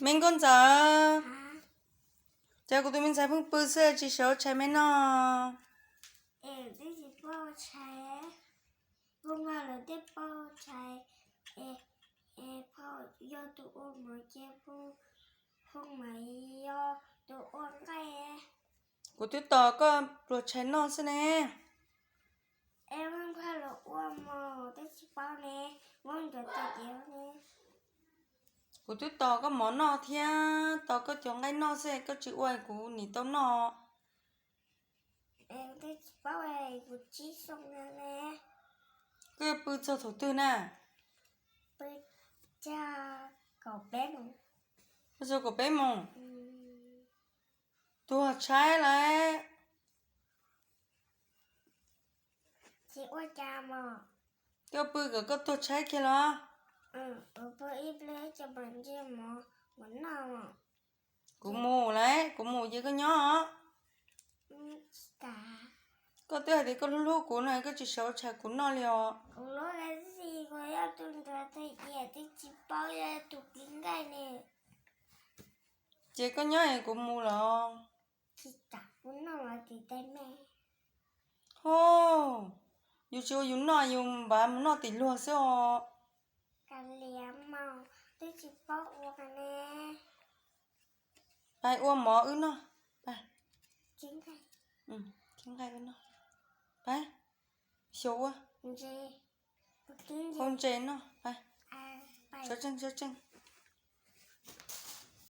Me Nkauj Ntxawm, cas kuv tus me ntxhais pheej pw xwb tsis sawv ua tshais me noj? Es twb tsis paub ua tshais, Nkauj Npawg lawv thiaj paub ua tshais. Es, es phauj yog tus ua mov ces phauj, phauj mas yog tus ua nqaij. Kuv twb tos koj pluas tshais noj xwb ne. Es Nkauj Npawg lawv ua mov twb tsis paub ne, muab ncuav tau ces ne. Kuv twb tos koj mov noj thiab tos koj cov nqaij noj xwb koj tsis ua kuv nim tau noj. Es twb tsis paub, kuv tsib xyoo no ne. Koj yuav pw txog thaum twg na? Pw txog kaum peb moos. Pw txog kaum peb moos? Tuag tshaib lawm. Tsis ua cas mog. Koj pw kom koj tuag tshaib kiag los? Kuv pw ib pliag ces mam nce mov, mov noj. Kuv mus lawm, kuv mus ces koj nyob os. Koj twb hais tias koj hlub hlub kuv no koj tsis sawv ua tshais kuv noj li os. Kuv hlub dab tsi, kuv yog tus nrog tus yam twb tsis paub yog tus pib nqaij ne. Ces koj nyob es kuv mus los. Tsis kam, kuv noj mas tim tej me. Ho, yus tsis ua yus noj, yus npaj mus noj tim luag xwb os. Kav liam mas, twb tsis paub ua ne. Pab ua mov wb noj. Pab, khib nqaij wb noj. Pab, xyaum ua, hau ntses noj. Pab, sawv tsees, sawv tsees.